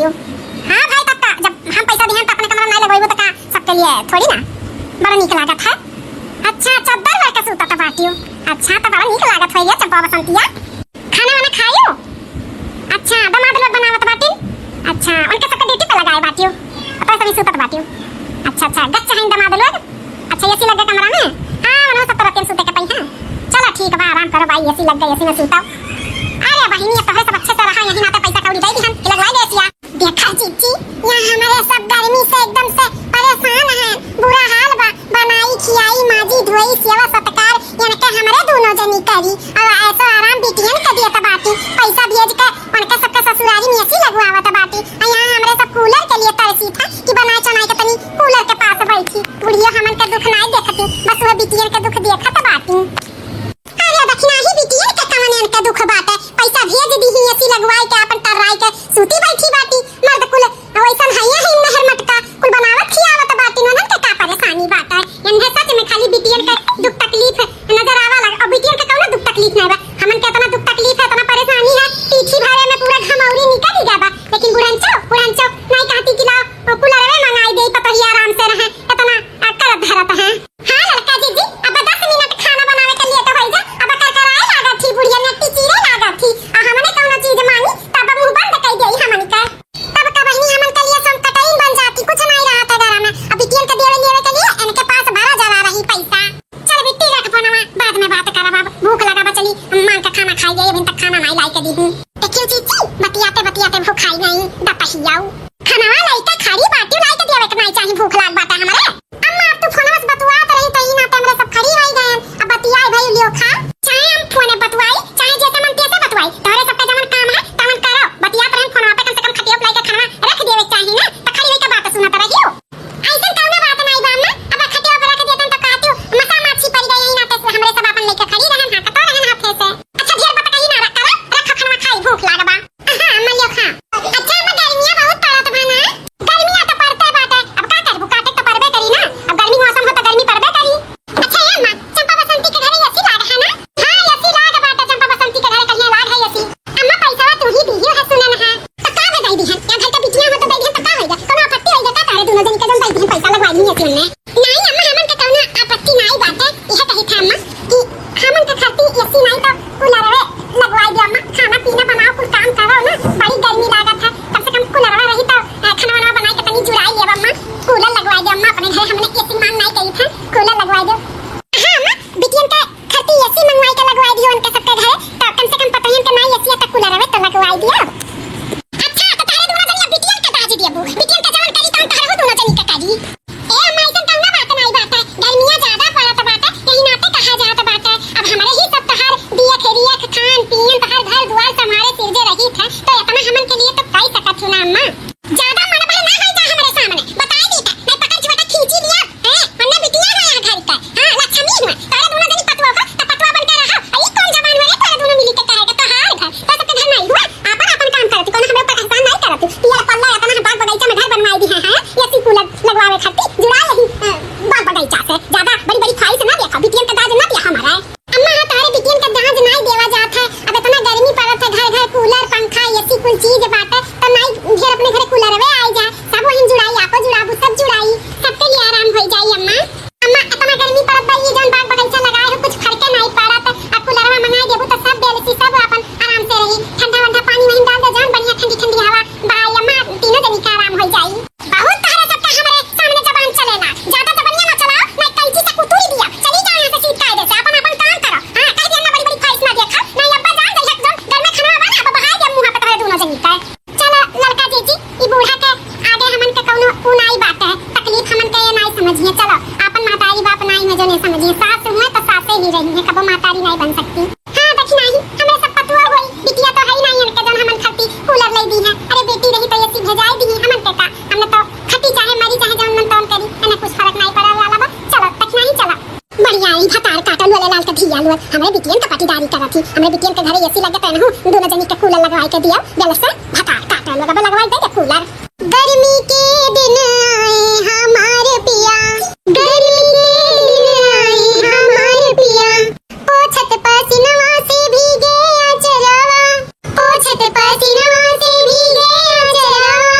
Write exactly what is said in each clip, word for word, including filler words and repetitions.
हाँ भाई, तब का, जब हम पैसा दिहन, त अपने कमरा में नाहीं लगवाइबो, त का सबके लिए थोड़ी ना बड़ा नीक लागत है। अच्छा, चद्दर ओढ़ के सूतत बाटियो। अच्छा, त बड़ा नीक लागत होइए चंपा बसंतिया। खाना वाना खायो? अच्छा, दमाद लोग बनावत बाटिन। अच्छा, उनके सबके ड्यूटी पे लगाए बाटियो, तो सभी सूतत बाटियो। अच्छा, अच्छा, गच हैं दमाद लोग। अच्छा, एसी लग गए कमरा में? हाँ, उन्हों सब तरह के सूते के पई हैं। चलो ठीक बा, आराम करो भाई, एसी लग गए, एसी में सूतो। अरे बहिनी, अब तोहरे सब अच्छे से रहा, यही नाते पैसा कौड़ी दे दिहन कि लगवाई दे एसिया। देखा जीजी, यहाँ हमारे सब गर्मी से एकदम से परेशान हैं, बुरा हाल बा। बनाई, खियाई, माजी, धोई, सेवा सत्कार, इनके हमरे दोनों जनी करी। अब ऐसो आराम बिटियन के दियत बाटी, पैसा भेज के उनके सबके ससुरारी में एसी लगवावत बाटी। आ यहाँ हमरे सब कूलर के लिए तरसी था कि बनाए चनाए के तनी कूलर के पास बैठी, बुढ़ियो हमन के दुख नाई देखती, बस वह बिटियन के दुख देखत बाटी। अरे दखिनाही बिटियन के कवन इनके दुख बाटे, पैसा भेज दीही एसी लगवाए के, आपन टर्राई के सूती बैठी बाटी। मर्द कुल वैसन हइये है, नहर मटका कुल बनावत खियावत बाटी, ननन के का परेशानी बाटे। इन्हें सच में खाली बिटियन के दुख तकलीफ नजर आवा लग, और बिटियन के कौनो दुख तकलीफ नहीं बा। हमन के इतना दुख तकलीफ है, इतना परेशानी है, पीछी भरे में पूरा घमौरी निकल ही गया बा। लेकिन बुढ़नचो, बुढ़नचो नहीं कहती कि लाओ कूलरवे मंगाई दे, पतोहिया आराम से रहे, इतना आ, करत धरत है। हाँ लड़का जीजी, अब दस मिनट खाना बनावे के लेट होई जा, अब करकराए लागत थी बुढ़िया, नट्टी चीरे लागत थी, आ हमने कौनो चीज मांगी तब मुंह बंद कई देई हमन के। तब का बहिनी हमन के लिए सब कटरीन बन जाती, कुछ नहीं रहत है घर में। अब बिटियन के देवे लेवे के लिए इनके पास भरा जवा रही पैसा। चल बिट्टी रख फोनवा, बाद में बात करब, अब भूख लगा बा, चली मां के खाना खाई गई, अभी तक खाना नहीं लाई के दी हूँ। देखियो जीजी, बतियाते बतियाते भूखाई नहीं, दपहियाऊ। खानवा लइका खड़ी बाटी, लाई के दियावे के नाई चाही, भूख लाग बाटे हमरे। अम्मा, अब तू फोनवा से बतुआत रही, त ई नाते हमरे सब खड़ी होई गयन। अब बतियाई भई लियो खा। चाहे हम फोने बतुआई, चाहे जैसे मन तैसे बतुआई, तोहरे सबके जवन काम है, तवन करो। बतियात रहन फोनवा पे, कम से कम खटिया पे लाई के खानवा रख देवे के चाही ना, त खड़ी होई के बात सुनत रहियो। ऐसन कौनो बात नाई बा अम्मा, अब खटिया पे रख देतन त कहतियो, मसा माछी पड़ गई, ई नाते से हमरे सब अपन लेके खड़ी रहन, हाँकतो रहन हाथे से। अच्छा, ढेर बतकही ना रख, रख खानवा खाई, भूख लाग बा। हाँ, अम्मा लियो खा। अच्छा अम्मा, गर्मिया बहुत पड़त बा ना? गर्मिया तो पड़ते बाटे, अब का करबू, काटे तो पड़बे करी ना। अब गर्मी मौसम हो तो गर्मी पड़बे करी। अच्छा ए अम्मा, चंपा बसंती के घरे एसी लाग है ना? हाँ, एसी लाग बाटे, चंपा बसंती के घरे कहिया लाग है एसी। अम्मा, पैसा तू ही दियो है, सुने ना है। तो का बजाई दी है? या घर का बिटिया हो तो दे दी है, तो का होइगा? कोनो आपत्ति होइगा का तारे दोनों जन के जौन दे दी है पैसा लगवा ली एसी में? नाई अम्मा, हमन के कौनो आपत्ति नाई बाटे। यह कही था अम्मा कि हमन के खातिर एसी नाई तो कूलरवे लगवाई दे अम्मा। खाना पीना बनाओ, कुल काम करो ना, बड़ी गर्मी लागत है। कम से कम कूलरवा रही तो, अ, खाना वाना बनाए के तनी जुड़ाई लेब अम्मा। कूलर लगवाई दे अम्मा, अपने घरे हमने एसी मांग नाई कही था, कूलर लगवाई दे। हाँ अम्मा, बिटियन के खातिर एसी मंगवाई के लगवाई दियो उनके सबके घरे, तो कम से कम पतोहियन के नाई एसी तो कूलरवे तो लगवाई दियो। अच्छा, तो तारे दोनों जनिया बिटियन के दाज दियबू, बिटियन के जवन करी तवन तारे हो दोनों जनी के करी। ए अम्मा, अइसन कौनो बात नाई बाटे। गर्मिया ज्यादा पड़त बाटे, यही नाते कहा जात बाटे। अब हमरे ही सब तोहार दिए खेरिया के खान पीन, तोहार घर दुआर संभारे सिरजे रही थे, तो इतना हमन के लिए तो कई सकत हूँ ना अम्मा। ज्यादा मन भर ना होई जा हमरे सामने, बताई दी था, नहीं पकड़ झोटा खींची लिया, हैं? हमने बिटिया ना यहाँ घर का, हाँ, लक्ष्मी हुआ, तारे दोनों जनी पतवा का, तो पतवा बन के रहा। अरे कौन जबान में रे, तारे दोनों मिली के कहेगा, तोहार घर, तो सबके घर नहीं हुआ, आपन आपन काम करती, कौन हमरे ऊपर एहसान नहीं करती, पियर पल्ला इतना हम बाग बगीचा में घर बनवाई दी है, हैं? एसी कूलर लगवावे खातिर जुड़ा यही, अ, बाग बगीचा से। ज्यादा बड़ी-बड़ी ख्वाहिश ना देखा, बिटियन का दाज ना दिया हमारा। अम्मा, हाँ, तोहरे बिटियन का दाज नाई देवा जात है। अब इतना गर्मी पड़त है, घर-घर कूलर, पंखा, एसी कुल चीज बाटे, तो नाई ढेर अपने घरे कूलरवे आई जाए। सब वहीं जुड़ाई, आपो जुड़ाबू, सब जुड़ाई, सबके लिए आराम होई जाई अम्मा। अम्मा, इतना गर्मी पड़त बा, ये जौन बाग बगीचा लगाए हो, कुछ फर्के नाई पड़त। अब कूलरवा मंगाई देबू तो सब बेलसी, सब आपन आराम से रही। ठंडा वंडा पानी वहीं डाल दे, जौन बढ़िया ठंडी ठंडी हवा बहाई अम्मा, तीनों जनी के आराम होई जाई। बहुत तोहरे सबके हमरे सामने जबान चलेला, ज्यादा जबनिया ना चलाओ, नहीं कैंची से कुतुरी दिया। चली जाओ यहाँ से सीट कायदे से, अपन अपन काम करो। हाँ, कह दिया ना, बड़ी बड़ी ख्वाहिश ना देखा, नहीं अब्बा जान दे, एकदम घर में खाना बना, अब बहाई दे मुँह पे तोहरे दोनों जनी के। चलो लड़का जीजी, ई बूढ़ा के आगे हमन के कौनो ऊ नाई बात है, तकलीफ हमन के ये नाई समझिए। चलो आपन महतारी बाप नाई है जो नहीं समझिए, सास हुए तो सासे ही रही है, कबो महतारी नाई बन सकती। हाँ, दखिनाही, हमरे सब पतुआ होई, बिटिया तो है ही नहीं इनके जौन हमन खातिर कूलर ले दी है। अरे बेटी रही तो एसी भेजाई दी, हमन के का, हमने तो खटी चाहे मरी चाहे जौन मन तौन करी, हमें कुछ फर्क नहीं पड़े वाला बा। चलो, दखिनाही चला। बढ़िया, ई भतार काटल वाले लाल के धिया लोग, हमरे बिटियन का पटीदारी करत ही, हमरे बिटियन के घरे एसी लगे तो इनहू दोनों जनी के कूलर लगवाई के दिया, गलत से भतार काटल लोग, अब लगवाई दे कूलर। गर्मी के दिन आए हमारे पिया, गर्मी के दिन आए हमारे पिया, पोछत पसीनवा से भीगे अचरवा, पोछत पसीनवा से भीगे अचरवा।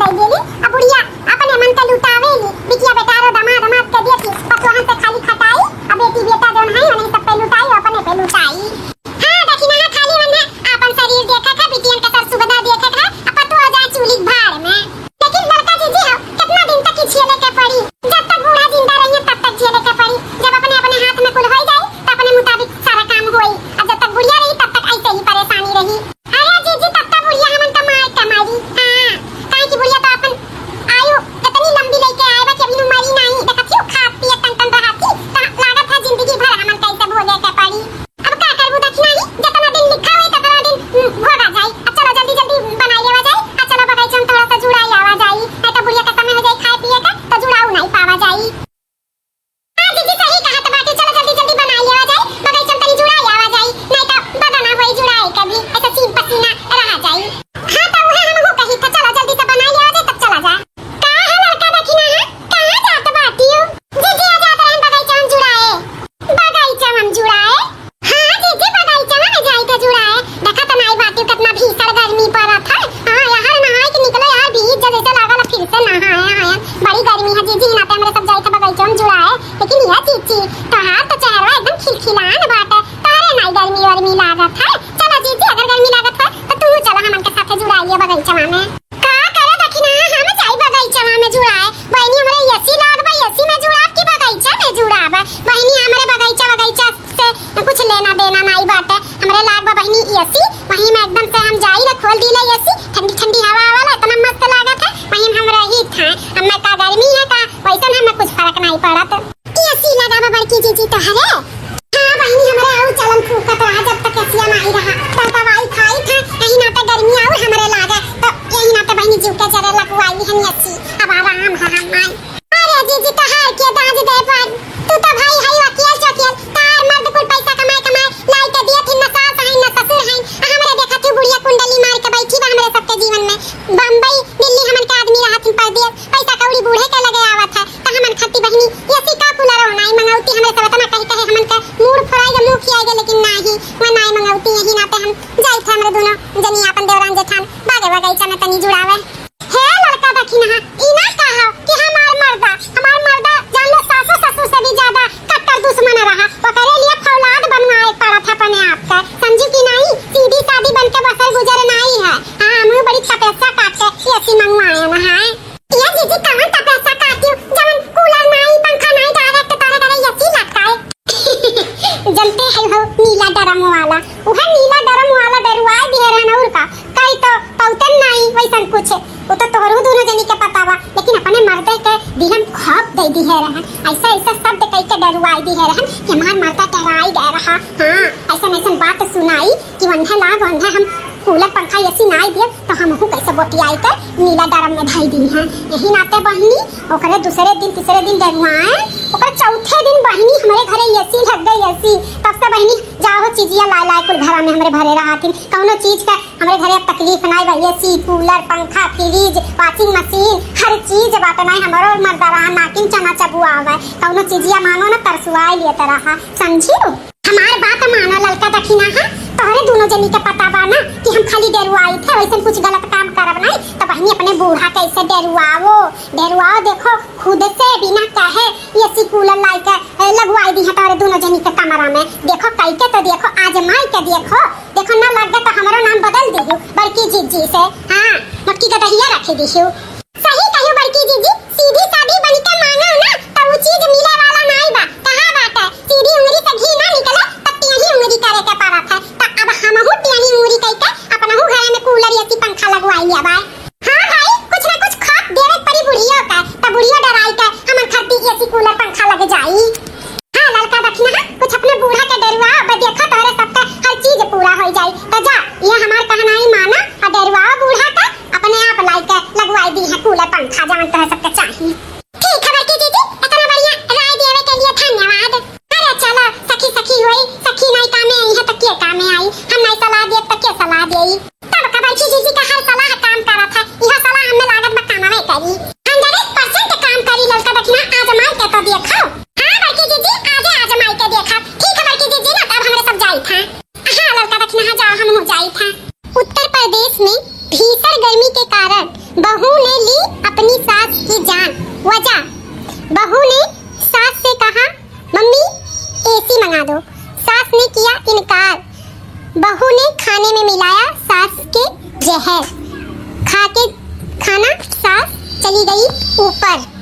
दइ देली। अब बुढ़िया अपने मन के लुटावेली, बिटिया बेटारो दमाद दमाद के देती, पतोहन से खाली खटाई, अब बेटी बेटा जौन है, उन्हीं सब पे लुटाई, अपने पे लुटाई। हाँ, दखिनहा खाली मन है, आपन शरीर देखे के, बिटियन के सर सुविधा देखे के, अब पतोह जाए चूल्ही के भाड़ में। लेकिन बड़का जीजी हो, कितना दिन तक ई झेले के पड़ी? जब तक बूढ़ा जिंदा रहिए, तब तक झेले के पड़ी। जब अपने, अपने हाथ में कुल होई जाई, तो अपने मुताबिक सारा काम होई। अब जब तक बुढ़िया रही, तब तक ऐसे ही परेशानी रही। अरे जीजी, तब तक बुढ़िया हमन का मार के मारी। हाँ, काहे कि बुढ़िया तो अपन आयु इतनी लंबी लेके आए बा कि अभी मरी नहीं। देखत ही खात पियत टन टन रहत ही, तो लागत है जिंदगी भर हमन कैसे भोगे के पड़ी। अब का करबू दखिनहा ही, जितना दिन लिखा होई, ततना दिन, हम्म, भोगा जाई। अब चलो जल्दी जल्दी बनाई लेवा जाई। आ चलो बगीचा में थोड़ा सा जुड़ाई आवा जाई, नहीं तो बुढ़िया के समय हो जाई खाए पिए के, तो जुड़ाऊ नहीं पावा जाई। हाँ जीजी, सही कहत बाटी, चलो जल्दी जल्दी बनाई लेवा जाई, बगीचा में तनी जुड़ाई आवा जाई, नहीं तो बदना होई जुड़ाई के भी, ऐसा चीन पसीना रहा जाई। हाँ तो उहे हमहू कही था, चलो जल्दी से बनाई लेवा जाई, तब चला जाए। का है लड़का दखिनहा, कहाँ जात बाटियो? जीजी, आ जात रहन बगीचा में जुड़ाए। बगीचा में जुड़ाए? हाँ जीजी, बगीचा में जाई के जुड़ाए। देखा तो नाई बाटियो, कितना भीषण गर्मी पड़त है। हाँ यार, नहाए के निकले यार, भीज जा जैसे लागल फिर से नहाए आए। बड़ी गर्मी है जीजी, नाते हमरे सब जाई के बगीचा में जुड़ाए, लेकिन यह जीजी, तोहार तो चेहरा एकदम खिलखिलान बाटे, तोहरे नाई गर्मी वर्मी लागत है। चलो जीजी, अगर गर्मी लागत है तो तू चलो हमन के साथे जुड़ाइए बगीचा में। का करे दखिनहा, हम जाई बगीचवा में जुड़ाए। बहिनी, हमरे एसी लाग बा, एसी में जुड़ाब कि बगीचा में जुड़ाब? बहिनी, हमरे बगीचा, बगीचा से कुछ लेना देना नाई बाटे। हमरे लाग बा बहिनी एसी, वही में एकदम से हम जाई ना, खोल दीले एसी, ठंडी ठंडी हवा आवेला, इतना मस्त लागत है, वही में हम रही था। हमें का गर्मी है का, वैसन हमें कुछ फर्क नाई पड़त। एसी लगा बा बड़की जीजी तोहरे? हाँ बहिनी, हमरे आऊ चलन फूकत रहा, जब तक एसिया नाई रहा, तो दवाई खाई था, यही नाते गर्मी आऊ हमरे लागे, तो यही नाते बहिनी जीव के जरे लगवाई हन एसी, अब आराम है हमार। अरे जीजी, तोहार के दाज दे पर, तू तो भाई है वकील चोकील, तार मर्द कुल पैसा कमाए कमाए लाई के दिए थी, न सास है न ससुर है, आ हमरे देखत ही बुढ़िया कुंडली मार के बैठी बा हमरे सबके जीवन में। बम्बई दिल्ली हमन के आदमी रहत हिन परदेस, पैसा कौड़ी बूढ़े के लगे आवत है, त हमन खाती बहिनी एसी का कूलर नाई मंगौती, हमरे सब इतना कही कहे हमन के मूड़ फोराई गे, मुंह खियाई गे, लेकिन नाही, वह नाई मंगौती। यही नाते हम जाई थे हमरे दोनों जनी आपन देवरान जेठान बागे बगीचा में तनी जुड़ावे। हे लड़का दखिनहा, ई ना कहा कि हमार मर्दा, हमार मर्दा जान लो सासो ससुर से भी ज्यादा कट्टर दुश्मन रहा, ओकरे लिए फौलाद बनवाए पड़त है अपने आप के, समझू कि नहीं? सीधी सादी बन के बसर गुजर नाई है। हाँ, हम बड़ी तपस्या काट के एसी मंगवाए हैं। ये जीजी कवन तपस्या काटियो, जवन कूलर नाई, पंखा नाई, direct तोरे घरे एसी लटकाए। जनते है हो नीला ड्रम वाला, उहे नीला ड्रम वाला डरुआए दिहे रहन और का, कई तो पौतन नाई वैसन कुछ, वो तो तोहरो दोनों जनी के पता बा, लेकिन अपने मर्दे के दिहन खौफ दे दिहे रहन, ऐसा ऐसा शब्द कई के डरुआए दिहे रहन कि हमार मर्दा डराई गए रहा। हाँ, ऐसन ऐसन बात सुनाई कि वंधे लाग वंधे हम कूलर पंखा एसी नाई दिए, तो हमहू कैसे बोटियाई के नीला ड्रम में धई दी हैं। यही नाते बहिनी ओकरे दूसरे दिन, तीसरे दिन डरुआए, ओकरे चौथे दिन बहिनी हमरे घरे एसी लग गई, एसी। तब से बहिनी जाहो चीजिया लाए लाए कुल घरा में हमरे भरे रहा थी। कौनो चीज का हमरे घरे अब तकलीफ नाई बा, एसी, कूलर, पंखा, फ्रिज, वॉशिंग मशीन, हर चीज बाटे नाई। हमरो मर्दा रहा नाकिन चना चबुआ आवे, कौनो चीजिया मांगो ना तरसुआई लेते रहा, समझियो? हमार बात माना ललका दखिनहा, तोहरे दोनों जनी के पता बा ना कि हम खाली डेरुआई थे, वैसे कुछ गलत काम करब नहीं। तो बहिनी अपने बूढ़ा कैसे डेरुआवो, डेरुआओ, देखो खुद से बिना कहे एसी कूलर लाई के, ए, लगवाई दी है तोहरे दोनों जनी के कमरा में। देखो कई के तो देखो, आजमाई के देखो, देखो ना लग गया तो हमारो नाम बदल दिहू बड़की जीजी से। हाँ, मोटकी गदहिया रखी दिहू। सही कहियो बड़की जीजी, सीधी सादी बन के मांगो ना, त उ चीज मिले वाला नाई बा। कहा बाटे, सीधी उंगली से घी ना निकले, त टेढ़ी उंगली करे के पड़त है। त अब हमहू टेढ़ी उंगली कई के अपनहू घरे में कूलर एसी पंखा लगवाई लिया बा। हाँ भाई, कुछ ना कुछ खौफ देवे के पड़ी बुढ़ियो के, त बुढ़ियो डराई के हमन खरती एसी कूलर पंखा लग जाई। हाँ ललका दखिनहा, कुछ अपने बूढ़ा के डेरुआ, अब देखा तोहरे सबके हर चीज पूरा हो जाई। त जा, ये हमार कहनाई माना और डेरुआ बूढ़ा के, अपने आप लाई के लगवाई दी है कूलर पंखा, जवन तोहरे सबके चाही। ठीक है बड़की जीजी, इतना बढ़िया राय देवे के लिए धन्यवाद। अरे चलो, सखी सखी होई, सखी नहीं कामे आई है तो के कामे आई? हम नहीं सलाह देब तो के सलाह देई? तब का बड़की जीजी का हर सलाह काम करत है, यह सलाह हमें लागत बा कामवे करी। हंड्रेड परसेंट काम करी ललका दखिनहा, आजमाई के तो देखो। हाँ बड़की जीजी, आजे आजमाई के देखा। ठीक है बड़की जीजी, ना तब हमरे सब जाई था। हाँ ललका दखिनहा, जाओ, हम हो जाई था। उत्तर प्रदेश में भीषण गर्मी के कारण बहू ने ली अपनी सास की जान। वजह, बहू ने सास से कहा, "मम्मी, एसी मंगा दो।" सास ने किया इनकार। बहू ने खाने में मिलाया सास के जहर। खा के खाना, सास चली गई ऊपर।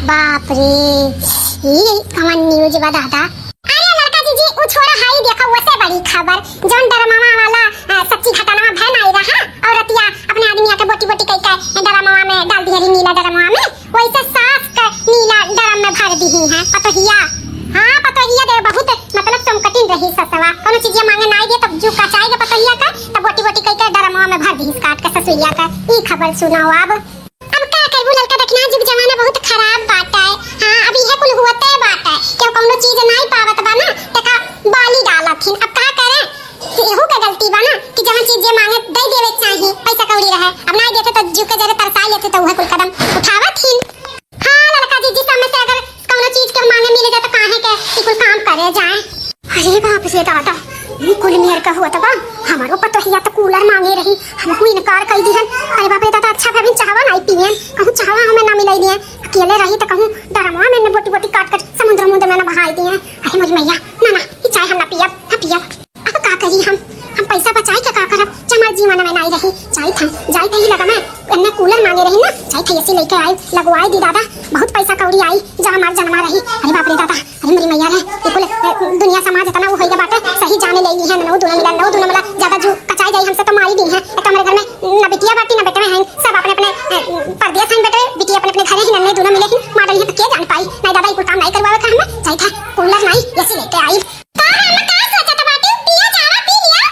बाप रे, ई कवन news बा दादा? अरे ललका जीजी, उ छोड़ा, हाई देखा, वसे बड़ी खबर, जौन डरमवा वाला, अ, सच्ची घटनवा भय नाई रहा, औरतिया अपने आदमिया के बोटी बोटी कई के डरमवा में डाल दिहली, नीला डरमवा में, वैसे सास के नीला डरम में भर दिही हैं पतोहिया। हाँ, पतोहिया दे बहुत, मतलब, चमकटिन रही ससवा, कौनो चीजिया मांगे नाई दे, तब जू कचाई के पतोहिया का, तब बोटी बोटी कई के डरमवा में भर दिही काट के ससुइया का। ई खबर सुनाओ अब। अब का करबू ललका, देखना जुग जमाना बहुत खराब बाटे। हाँ, अब इहे कुल हुअते बाटे। केहू कौनो चीज नाई पावत बा ना, त का बाली डालत हिन। अब का करे? एहू के गलती बा ना कि जवन चीज जे मांगे दे देवे के चाही, पैसा कौड़ी रहे। अब नाई देते त जुग के जरे तरसाई लेते त उहे कुल कदम उठावत हिन। हाँ ललका जीजी, समय से अगर कौनो चीज के मांगे मिल जाए त काहे के ई कुल काम करे जाए। अरे बाप रे दादा, ई कुल मेर का हुआ त बा। हमारो पतोहिया त कूलर मांगे रही, हमहू इनकार कई दिहन। अरे बाप रे दादा, अच्छा भविन चाहवा नाई पियन, कहूँ चाहवा हमें ना मिलाई दिए। अकेले रही त कहूँ डरमवा में न बोटी बोटी काट काट समुद्र मुंद में न बहाई दिए। अरे मोरी मैया, ना ना, ई चाय हम ना पियब, ना पियब। अब का करी हम, हम पैसा बचाई के का करब, जब हमार जीवन में नाई रही। जाई था, जाई था ही लगा मैं, एन्ने कूलर मांगे रही ना, जाई था एसी लेके आई, लगवाई दी दादा, बहुत पैसा कौड़ी आई, जब हमार जनमा रही। अरे बाप रे दादा, अरे मोरी मैया रे, ये कुल, अ, दुनिया समाज इतना वो होइगा बाटे, सही जाने ले ली है, नौ दूना मिला, नौ दूना मिला, ज्यादा जू कचाई जाई हमसे तो मारी दी है। एक तो हमारे घर में न बिटिया बाटी न बेटवे हैं, सब अपने अपने, अ, परदेस हैं बेटे, बिटिया अपने अपने घरे ही, नन्ने दूना मिले ही, मार रही है तो के जान पाई। नहीं दादा, ये कुल काम नहीं करवावे का हमें, जाई था कूलर नहीं, एसी लेके आई। का रे अम्मा, का सोचत बाटे? पिया चावा, पी लिया।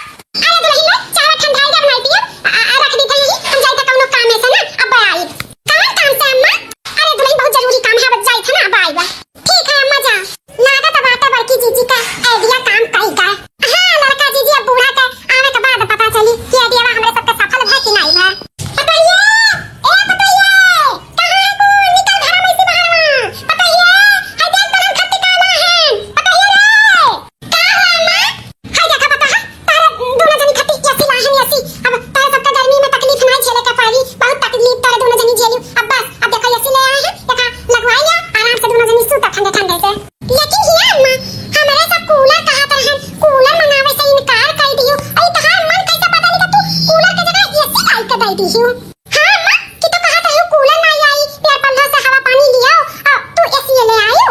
अरे दुलहिन, चावा ठंडाई जब नहीं पियब, आ, आ, रख दी था यही, हम जाई था कौनो काम में से ना, अब आई। कौन काम से अम्मा? अरे दुलहिन, बहुत जरूरी काम है, अब जाई था ना, अब आई बा। ठीक है अम्मा, जा। लागत बाटे बड़की जीजी का idea काम कई गए। हाँ ललका जीजी, अब बूढ़ा के आवे के बाद पता चली कि idea हमरे सबके सफल भा कि नहीं भा। पतोहिए, ए पतोहिए, कहाँ है तू? निकल घरा में से बाहर में। पतोहिए, हाय देख पलंग खत्ती काला है। पतोहिए रे। का हुआ अम्मा? हाय देखा पता है, तारा दोनों जनी खत्ती एसी लाहन एसी। अब तारा सबका गर्मी में तकलीफ नहीं झेले के पड़ी। बहुत तकलीफ तारा दोनों जनी झेली। अब बस, अब देखा एसी ले आए हैं, देखा लगवाई लिया, आराम से दोनों जनी सूता ठंडे ठंडे से। लेकिन हिया अम्मा, हमरे सब कूलर कहत रहन, कूलर मंगावे से इनकार कर दियो। अरे तहार मन कैसे बदल गया, तू कूलर के जगह एसी लाई के दे दियो। हाँ अम्मा, कि तो कहत रही कूलर नहीं आई, पेड़ पौधा से हवा पानी लियो, अब तू एसी ले आयो।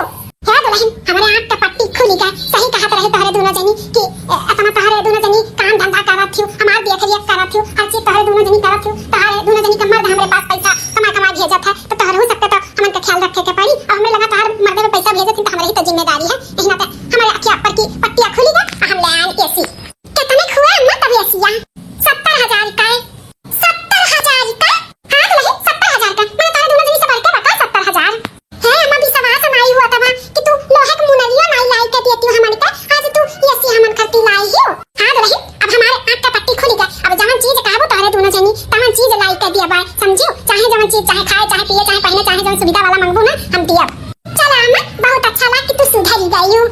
हे दुलहिन, हमरे आँख के पट्टी खुली गए, सही कहत रहे तोहरे दोनों जनी कि, ए, इतना तोहरे दोनों जनी काम धंधा करत थियो, हमार देख रेख करत थियो, हर चीज तोहरे दोनों जनी करत थियो, तोहरे दोनों जनी के मर्द हमरे पास पैसा कमा कमा भेजत है, तो तोहरे हो सकते तो हमन के ख्याल रखे के पड़ी। अब हमें लगा तोहर मर्दे में पैसा भेजत ही तो हमरे ही तो जिम्मेदारी है। यही नाते हमारे अखिया पर की पट्टिया खुली गए, हम ले आए एसी। कितने खुआ अम्मा तब एसिया? सत्तर हजार का है। सत्तर हजार का? हाँ दुलहिन, सत्तर हजार का। मैंने तोहरे दोनों जनी से बढ़ के बता सत्तर हजार। हे अम्मा, विश्वास नहीं हुआ तबा कि तू लोहे के मुनरिया नहीं लाई के देती हो हमन के, आज तू एसी हमन खत्ती लाई हो। हाँ दुलहिन, अब हमारे आँख का पट्टी खुली गए। अब जवन चीज कहबो तोहरे दोनों जनी, तवन चीज लाई के दिया बाय, समझियो? चाहे जवन चीज, चाहे खाए, चाहे पिए, चाहे पहने, चाहे जवन सुविधा वाला मंगबू ना, हम दियब। चला अम्मा, बहुत अच्छा लगा कि तू सुधरी गई हो।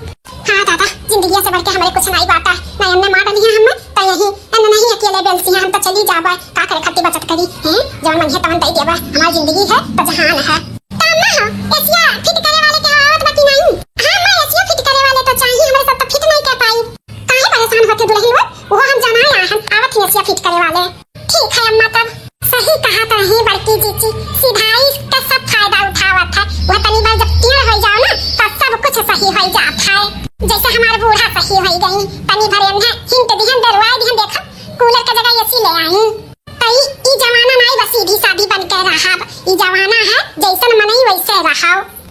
हाँ दादा, जिंदगी से बढ़ के हमारे कुछ नहीं बाटा। ना एन्ने मार डली है हमें, तो यही एन्ने नहीं अकेले बेलसी है, हम तो चली जाबा। का करे खत्ती बचत करी, हैं? जवन मंगे तवन दे देबा। हमारी जिंदगी है तो जहान है। तो अम्मा हो, एसिया फिट करे वाले के आवत बा कि नहीं? हाँ अम्मा, एसिया फिट करे वाले तो चाहिए, हमारे सब तो फिट नहीं कर पाई। काहे परेशान होते दुलहिन लोग? वो हम जाना है, हम आवत ही एसिया फिट करे वाले। ठीक है अम्मा, तब सही कहा तो रही बड़की जीजी, सिधाई का सब फायदा उठावत है। वह तनी बार जब टेढ़ हो जाओ ना, तो सब कुछ सही हो जात है। जैसे हमार बूढ़ा सही हो गई, तनी भर एन्हें हिंट दिहन, डरवाई दिहन, देखा कूलर के जगह एसी ले आई। तो ई, ई जमाना नाई बस सीधी सादी बन के रहब। ई जमाना है जैसन मनई वैसे रहो।